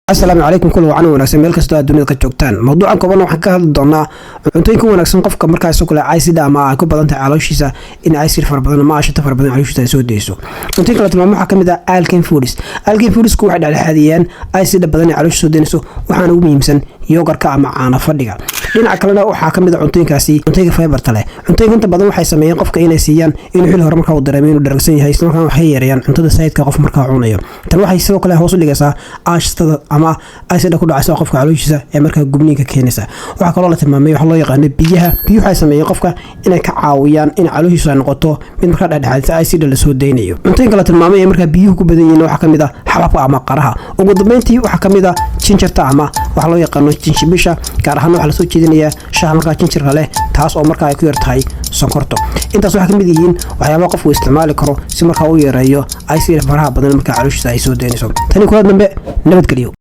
Asalaamu calaykum, kul wacan wanaagsan meel kastoo aad dunida ka joogtaan. Mawduucan kooban waxaan ka hadli doonaa cuntooyinka wanaagsan qofka markaas kale acid ama ay ku badan tahay calooshiisa, in acid fara badan ama aashito fara badan calooshiisa ay soo deyso. Cuntooyinka la tilmaamo waxaa kamid ah alkaline foods. Alkaline foodsku waxay dhexdhexaadiyaan acid badan ee caloosha soo deynayso, waxaana ugu muhiimsan yogurtka ama caano fadhiga. Dhinaca kalena waxaa kamid ah cuntooyinkaasi cuntooyinka fiberta leh. Cuntooyinka inta badan waxay sameeyeen qofka inay siiyaan inuu xil hore markaa uu dareemo inuu dharagsan yahay, isla markaana waxay yareeyaan cuntada sayidka qof markaa cunayo. Tan waxay sidoo kale hoos u dhigaysaa aashtada ama acida ku dhacaysa qofka calooshiisa ee markaa gubniinka keenaysa. Waxaa kaloo la tilmaamay waxa loo yaqaano biyaha. Biyuhu waxay sameeyeen qofka inay ka caawiyaan in calooshiisu ay noqoto mid markaa dhexdhexaadisa acida lasoo deynayo. Cuntooyinka la tilmaamay ee markaa biyuhu ku badan yihiin waxaa kamid ah xababka ama qaraha. Ugu dambeyntii waxaa kamid ah gingerta ama waxa loo yaqaano jinjibisha. Gaar ahaan waxaa lasoo jeedinayaa shaha markaa gingerka leh, taas oo markaa ay ku yar tahay sonkorto. Intaas waxaa kamid yihiin waxyaabaha qofku isticmaali karo si markaa u yareeyo acid faraha badan markaa calooshiisa ay soo deynayso. Tani kula dambe, nabadgelyo.